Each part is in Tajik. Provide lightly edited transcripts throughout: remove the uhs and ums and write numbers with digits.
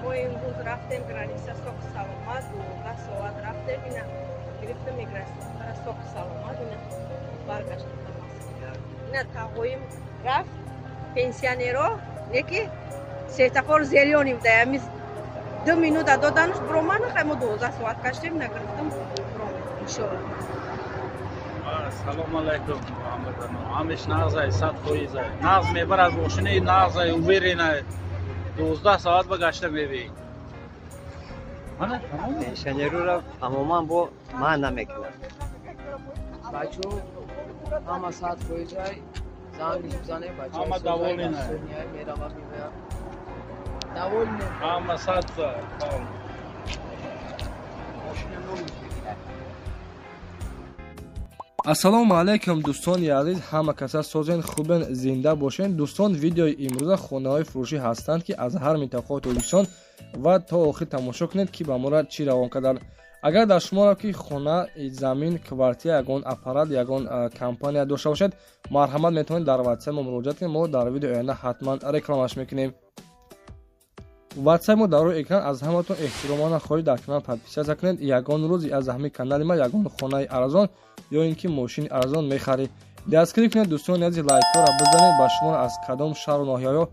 Мо имрӯз рафтем граница сок саломат, 12 соат рафтем, ина гирифтем миграсионара сок саломат, ина баргаштем ба Москва. Ина тағоим рафт, пенсионеро, неки светофор зелёный буда, ами 2 минута додануш бромана, хай мо 12 соат каштем, ина гирифтем бромем, иншоалло. Салом алайкум, Муҳаммад. Ҳамеш нағзай, 100%. Нағз мебарад мошини нағзай, уверенай. 12 соат ба гашта мебии. Мана тамом. Пенсионерро тамоман бо ман намекунад. Бачо ҳама 100%, зангиш бизане, бачо ҳама довольны. Мерава меояд. Довольны. Ҳама 100%. Мошина номиш мегирад. Ассалому алайкум, дӯстони азиз, ҳама каса созен, хубен, зинда бошен. Дӯстон, видеои имрӯза хонаҳои фурӯшӣ ҳастанд, ки аз ҳар минтақаи Тоҷикистон ва то охир тамошо кунед, ки ба мора чӣ равон карданд. Агар дар шуморо ки хона, замин, квартира, ягон аппарат, ягон компания дошта бошед, марҳамат, метавонед дар WhatsApp мо муроҷиат кунед, мо дар видеои оянда ҳатман рекламаш мекунем. WhatsApp мо дар рӯи экран. Аз ҳаматон эҳтиромона хоҳиш, дар канал подписаться кунед. Ягон рӯз аз ҳамин канали ма ягон хонаи арзон ё ин ки мошини арзон мехаред. Дастгирӣ кунед, дӯстони азиз, лайкҳоро бизанед. Ба шумо аз кадом шаҳру ноҳияҳо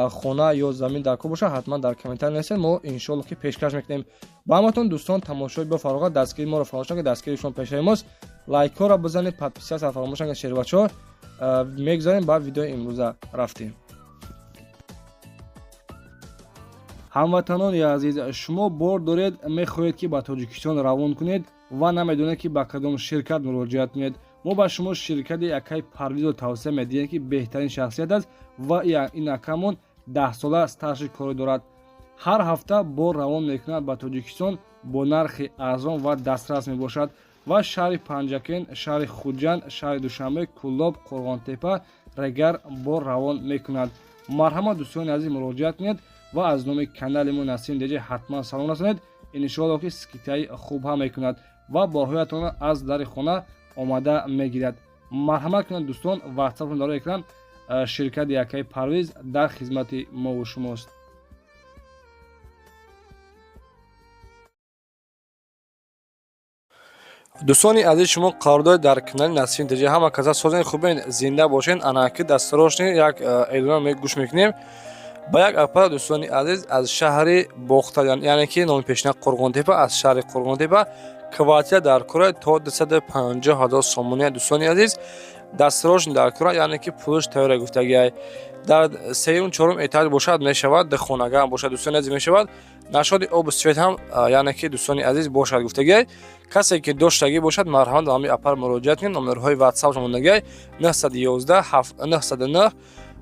хона ё замин дар кор бошад, ҳатман дар комментар нависед, мо иншоалло ки пешкаш мекунем. Ба ҳаматон, дӯстон, тамошои бо фароғат, дастгирии моро фаромӯш накунед, дастгирии шумо пешаи мост. Лайкҳоро бизанед, подписаться фаромӯш накунед, шербачаҳо. Мегузарем ба видеои имрӯза, рафтем. Ҳамватанони азиз, шумо бор доред, мехоҳед ки ба Тоҷикистон равон кунед ва намедонед ки ба кадом ширкат муроҷиат кунед. Мо ба шумо ширкати акай Парвизро тавсия медиҳем, ки беҳтарин шахсият аст ва ин акамон 10сола старши корӣ дорад. Ҳар ҳафта бор равон мекунад ба Тоҷикистон бо нархи арзон ва дастрас мебошад ва шаҳри Панҷакент, шаҳри Хуҷанд, шаҳри Душанбе, Кӯлоб, Қурғонтепа, Регар бор равон мекунад. Марҳамат, дӯстони азиз, муроҷиат кунед ва аз номи канали мо Насим Деҷа ҳатман салом расонед. Иншоалло ки скидкаи хуб ҳам мекунад ва борҳоятонро аз дари хона омада мегирад. Марҳамат кунед, дӯстон, ватсапшон дар экран. Ширкати якаи Парвиз дар хизмати мову шумост. Дӯстони азиз, шумо қарор доред дар канали Насим Деҷа. Ҳама каса созен, хубен, зинда бошен. Анаки дастрошни як эълон гӯш мекунем ба як апара, дӯстони азиз, аз шаҳри Бохтар, яъне ки номи пешина Қурғонтепа, аз шаҳри Қурғонтепа квартира дар кора то 250 ҳазор сомония. Дӯстони азиз, дастрошни дар кора, яъне ки пулш тайёра гуфтагиай. Дар сеюм, чорум этаж бошад мешавад, хонага ҳам бошад, дӯстони азиз, мешавад. Нашоди обу свет ҳам, яъне ки, дӯстони азиз, бошад гуфтагиай. Касе ки доштагӣ бошад, марҳамат, ба ҳамин апар муроҷиат кунед. Номерҳои ватсап мондагиай: 911 909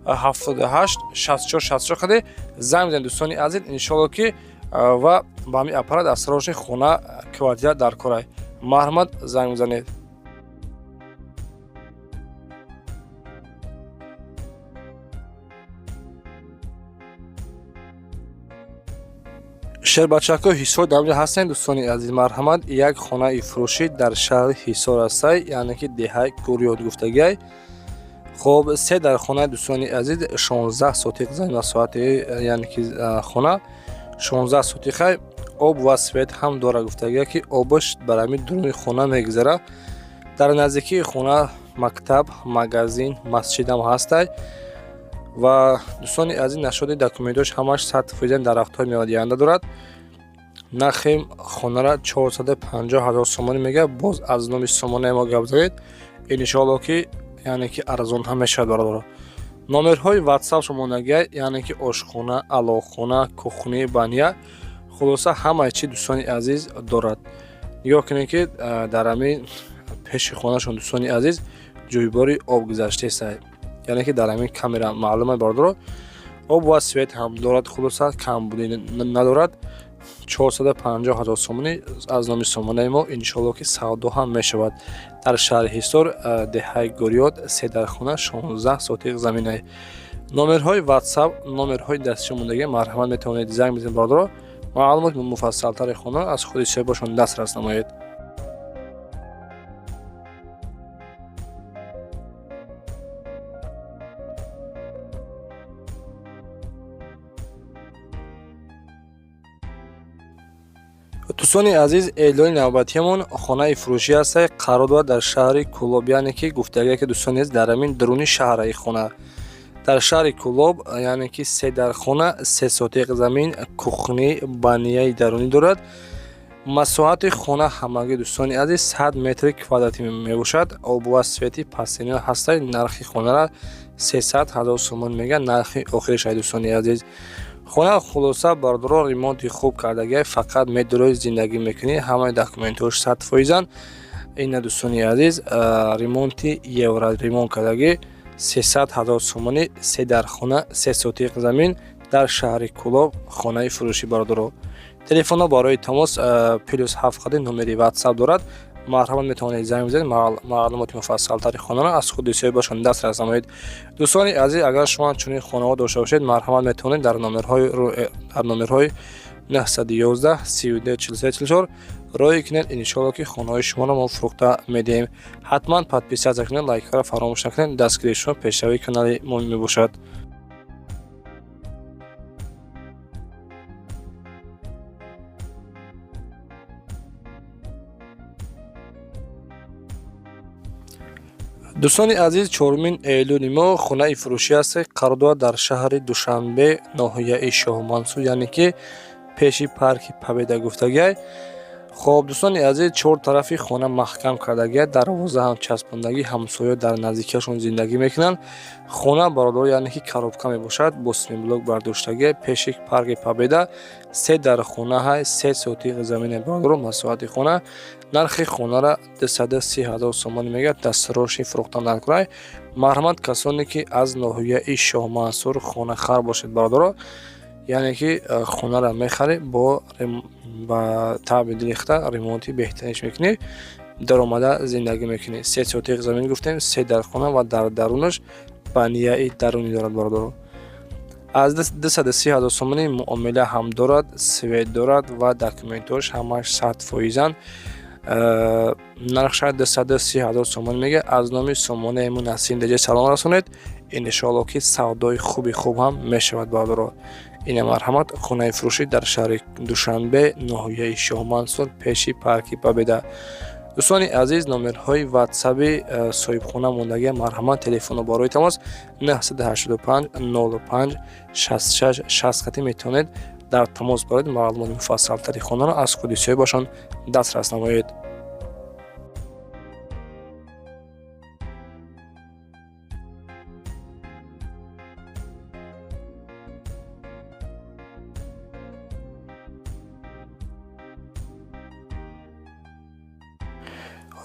78 64 64 қаде занг бизанед, дӯстони азиз, иншоалло ки ва ба ҳамин аппарат аз сарошни хона, квартира дар корай. Марҳамат, занг бизанед. Шербачаҳо, Ҳисор дар онҷо ҳастем, дӯстони азиз. Марҳамат, як хонаи фурӯшӣ дар шаҳри Ҳисор ҳастай, яъне ки деҳаи Гӯрёд гуфтагиай. Хоб, се дар хонаи, дӯстони азиз, 16 сотиқ замин масоҳати, яъне ки хона 16 сотиқай, об ва свет ҳам дора гуфтагия, ки обаш бар ҳамин дуруни хона мегузара. Дар наздикии хона мактаб, магазин, масҷидам ҳастай. Ва, дӯстони азиз, нашоди документош ҳамаш 100%, дарахтҳои мевадиҳанда дорад. Нархи хонара 450 ҳазор сомонӣ мегӯяд. Боз аз номи сомонаи мо гап занед, иншоалло ки, яъне ки арзон ҳам мешавад, бародаро. Номерҳои ватсап шумонагия, яъне ки ошхона, алоқхона, кухни, баня, хулоса ҳамаи чи, дӯстони азиз, дорад. Нигоҳ кунед, ки дар ҳамин пеши хонашон, дӯстони азиз, ҷӯйбори об гузаштааст, яъне ки дар ҳамин камера маълума, бародаро. Об ва свет ҳам дорад, хулоса камбудӣ надорад. 450 ҳазор сомонӣ, аз номи сомонаи мо иншоалло ки савдо ҳам мешавад. Дар шаҳри Ҳисор, деҳаи Гӯрёд, се дар хона, 16 сотиқ заминай. Номерҳои ватсап, номерҳои дастшомондагӣ, марҳамат, метавонед занг бизанед, бародаро, маълумоти муфассалтари хона аз худи соҳибашон дастрас намоед. Дӯстони азиз, эълони навбатиамон хонаи фурӯшӣ аст, қарор дорад дар шаҳри Кӯлоб, яъне ки гуфтагие ки дӯстони азиз, дар ҳамин дуруни шаҳраи хона дар шаҳри Кӯлоб, яъне ки се дар хона, се сотиқ замин, кухни, банияи дарунӣ дорад. Масоҳати хона ҳамагӣ, дӯстони азиз, 100 метри квадратӣ мебошад. Обу ва свети пастиниҳо ҳастанд. Нархи хонара 300 ҳазор сомон мегӯяд, нархи охириш ай, дӯстони азиз. Хона хулоса, бародаро, ремонти хуб кардагиай, фақат медурои зиндагӣ мекунӣ, ҳамаи документҳош 100%-анд. Ина, дӯстони азиз, ремонти евро ремонт кардагӣ, 300 ҳазор сомонӣ, се дар хона, се сотиқ замин дар шаҳри Кӯлоб, хонаи фурӯшӣ, бародаро. Телефонҳо барои тамос плюс ҳафт қади номери ватсап дорад. Марҳамат, метавонед занг бизанед, маълумоти муфассалтари хонаро аз худи соҳибашон дастрас намоед. Дӯстони азиз, агар шумо чунин хонаҳо дошта бошед, марҳамат, метавонед дар номерҳои 911 32 43 44 роҳӣ кунед. Иншоалло, ки хонаҳои шуморо мо фурӯхта медиҳем. Ҳатман подписаться кунед, лайкҳоро фаромӯш накунед. Дастгирии шумо пешравии канали мо мебошад. Дӯстони азиз, чорумин эълони мо хонаи фурӯшӣ аст, қарор дорад дар шаҳри Душанбе, ноҳияи Шоҳмансур, яъне ки пеши парки Победа гуфтагиай. Хоб, дӯстони азиз, чор тарафи хона маҳкам кардагиай, дарвоза ҳам часпондагӣ, ҳамсоя дар наздикиашон зиндагӣ мекунанд. Хона, бародаро, яъне ки коробка мебошад, бо семенблок бардоштагиай, пеши парки Победа, се дар хонаҳай, се сотиқ замине, бародаро, масоҳати хона. Нархи хонара 230 ҳазор сомонӣ мегӯяд, дастроши фурӯхтан накунай. Марҳамат, касоне ки аз ноҳияи Шоҳмансур хонахар бошед, бародаро, яъне ки хонара мехарӣ, бо ба таъби дили худта ремонти беҳтаринш мекунӣ, даромада зиндагӣ мекунӣ. Се сотиқ замин гуфтем, се дар хона ва дар дарунаш банияи дарунӣ дорад, бародаро. Аз 230 ҳазор сомонӣ муомила ҳам дорад, свет дорад ва документҳош ҳамаш 100%-анд. Нархша 230 ҳазор сомонӣ мегӯяд. Аз номи сомонаи мо Насим Деҷа салом расонед. Иншоалло, ки савдои хуби хуб ҳам мешавад, бародаро. Ина, марҳамат, хонаи фурӯшӣ дар шаҳри Душанбе, ноҳияи Шоҳмансур, пеши парки Победа. Дӯстони азиз, номерҳои ватсаби соҳибхона мондагия. Марҳамат, телефонро барои тамос 985 05 66 60 қатӣ метавонед дар тамос бароед, маълумоти муфассалтари хонаро аз худи соҳибашон дастрас намоед.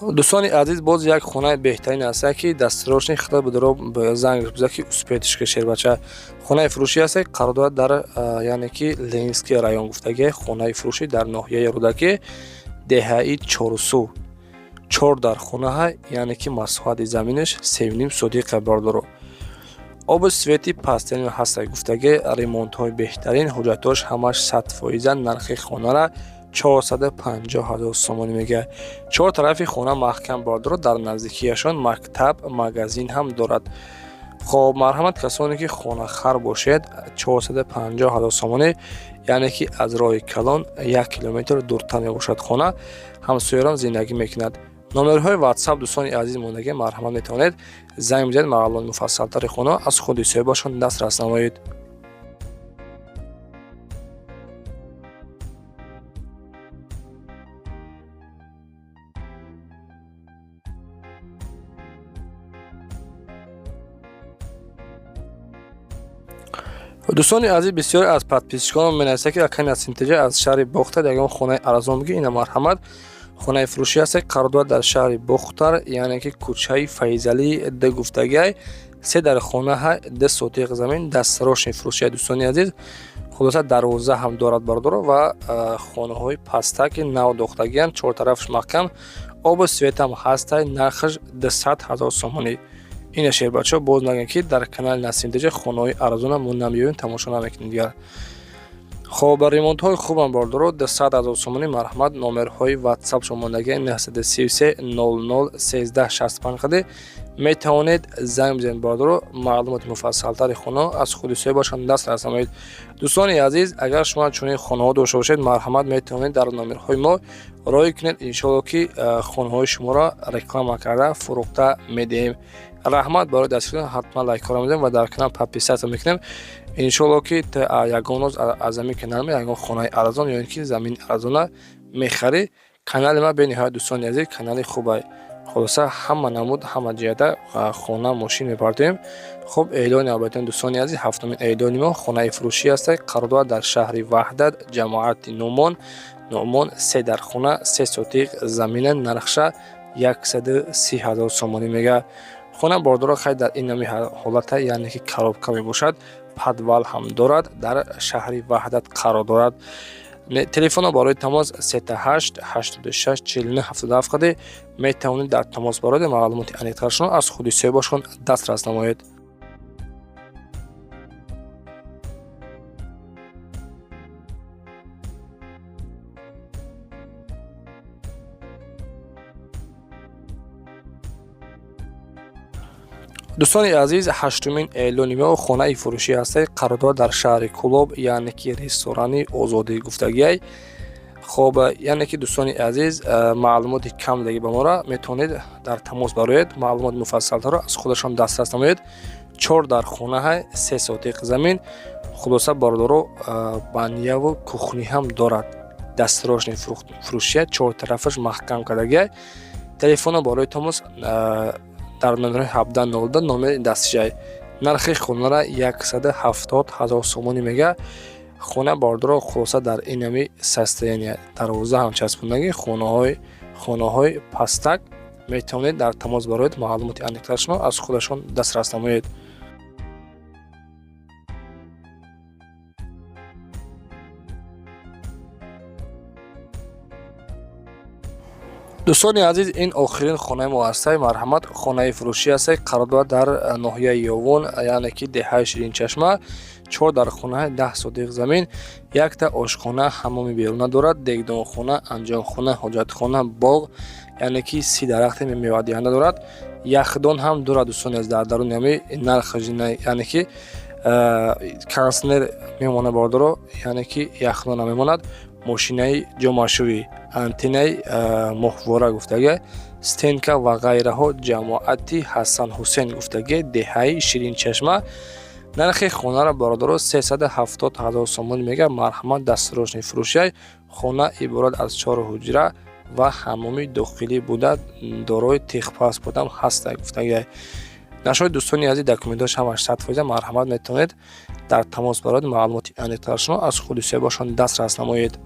Дӯстони азиз, боз як хонаи беҳтарин аст, ки дастрошни худо бидоро занг биза, ки успеть ка, шербача. Хонаи фурӯшӣ аст, қарор дорад дар, яъне ки, Ленинский район гуфтагӣ, хонаи фурӯшӣ дар ноҳияи Рӯдакӣ, деҳаи Чорсу, чор дар хонаҳа, яъне ки масоҳати заминаш 3,5 сотиқа, бардоро. Обу свети пастани ҳаста гуфтагӣ, ремонтҳои беҳтарин, ҳуҷҷатҳош ҳамаш 100%. Нархи хонара 450 ҳазор сомонӣ мегӯяд. Чор тарафи хона маҳкам, бардоро, дар наздикиашон мактаб, магазин ҳам дорад. Хоб, марҳамат, касоне ки хонахар бошед, 450 ҳазор сомонӣ, яъне ки аз роҳи калон 1 километр дуртар мебошад хона, ҳамсоярон зиндагӣ мекунад. Номерҳои ватсап, дӯстони азиз, мондагӣ. Марҳамат, метавонед занг бизанед, маълумоти муфассалтари хона аз худи соҳибашон дастрас намоед. Дӯстони азиз, бисёре аз подписчикон менависад, ки акай Насимтеҷа, аз шаҳри Бохтар ягон хонаи арзон бигӣ. Ина, марҳамат, хонаи фурӯшӣ аст, қарор дорад дар шаҳри Бохтар, яъне ки кӯчаи Файзалӣ д гуфтагиай, се дар хонаҳа, ду сотиқ замин, дастрошни фурӯшия. Дӯстони азиз, хулоса, дарвоза ҳам дорад, бародаро, ва хонаҳои паста, ки нав дохтагианд, чортарафш маҳкам, обу светам ҳастай. Нархаш 200 ҳазор сомонӣ. Ина, шербачаҳо, боз нагӯем, ки дар канали Насимтеҷа хонаҳои арзона мо намеёбем, тамошо намекунем дигар. Хоб, ремонтҳои хубам, бардоро, 200 ҳазор сомонӣ. Марҳамат, номерҳои ватсап шо мондагия, 933 00 13 65 қади. Метавонед занг бизанед, бародаро, маълумоти муфассалтари хона аз худи соҳибашон дастрас намоед. Дӯстони азиз, агар шумо чунин хонаҳо дошта бошед, марҳамат, метавонед дар номерҳои мо роҳӣ кунед. Иншоалло, ки хонаҳои шуморо реклама карда фурӯхта медиҳем. Раҳмат барои дастгирӣ. Ҳатман лайкҳоро медиҳем ва дар канал подписаться мекунем. Иншоалло, ки ягон рӯз аз ҳамин канал ягон хонаи арзон ё ин ки замини арзона мехарӣ. Канали ман бениҳоят, дӯстони азиз, канали хубай. Хулоса, ҳама намуд, ҳама ҷиҳата хона, мошин мепартоем. Хуб, эълони албатта, дӯстони азиз, ҳафтумин эълони мо хонаи фурӯшӣ аст, қарор дорад дар шаҳри Ваҳдат, ҷамоати Нумон. Нуъмон, се дар хона, 3 сотиқ замина, нархша 130 000 сомонӣ мега. Хона, бордоро, хай, дар ин нами ҳолата, яъне ки коробка мебошад, подвал ҳам дорад, дар шаҳри Ваҳдат қарор дорад. Телефонро барои тамос 38 86 49 77 қади метавонед дар тамос бароед, маълумоти аниқтарашонро аз худи соҳибашон дастрас намоед. Дӯстони азиз, ҳаштумин эълони мо хонаи фурӯшӣ ҳастад, қарор дорад дар шаҳри Кӯлоб, яъне ки ресторани Озодӣ гуфтагиай. Хоб, яъне ки, дӯстони азиз, маълумоти кам даги ба мора метавонед дар тамос бароед, маълумоти муфассалтарро аз худашон дастрас намоед. Чор дар хонаҳай, 3 сотиқ замин. Хулоса, бародаро, баняву кухня ҳам дорад. Дастрочный фурӯшия, чор тарафаш маҳкам кардагиай. Телефонро барои тамос дар номерҳои 1702 номери дастшай. Нархи хонара 170 000 сомонӣ мега. Хона, бародаро, хулоса, дар инами состояние, дарвоза ҳам часпондагӣ, хонаҳои пастак. Метавонед дар тамос бароед, маълумоти аниқтарашонро аз худашон дастрас намоед. Дӯстони азиз, ин охирин хонаи мо ҳастай. Марҳамат, хонаи фурӯшӣ ҳастай, қарор дорад дар ноҳияи Ёвон, яъне ки деҳаи Ширинчашма. Чор дар хонаи, 10 сотиқ замин, якта ошхона, ҳаммоми беруна дорад, дегдонхона, анҷомхона, ҳоҷатхона, боғ, яъне ки 30 дарахти мевадиҳанда дорад, яхдон ҳам дорад. Дӯстони азиз, дар даруни ҳами нарх, яъне ки кондитсионер мемонад, бародаро, яъне ки яхдон мемонад, мошинаи ҷомашӯӣ, антеннаи моҳвора гуфтага, стенка ва ғайраҳо. Ҷамоати Ҳасан Ҳусен гуфтага, деҳаи Ширинчашма. Нархи хонаро, бародаро, 370 000 сомонӣ мега. Марҳамат, дастрочный фурӯшиай. Хона иборат аз чор ҳуҷра ва ҳаммоми дохилӣ буда, дорои техпаспорт ҳам ҳаста гуфтагиай. Нашои, дӯстони азиз, документҳош ҳамаш 100%. Марҳамат, метавонед дар тамос бароед, маълумоти аниқтарашонро аз худи соҳибашон дастрас намоед.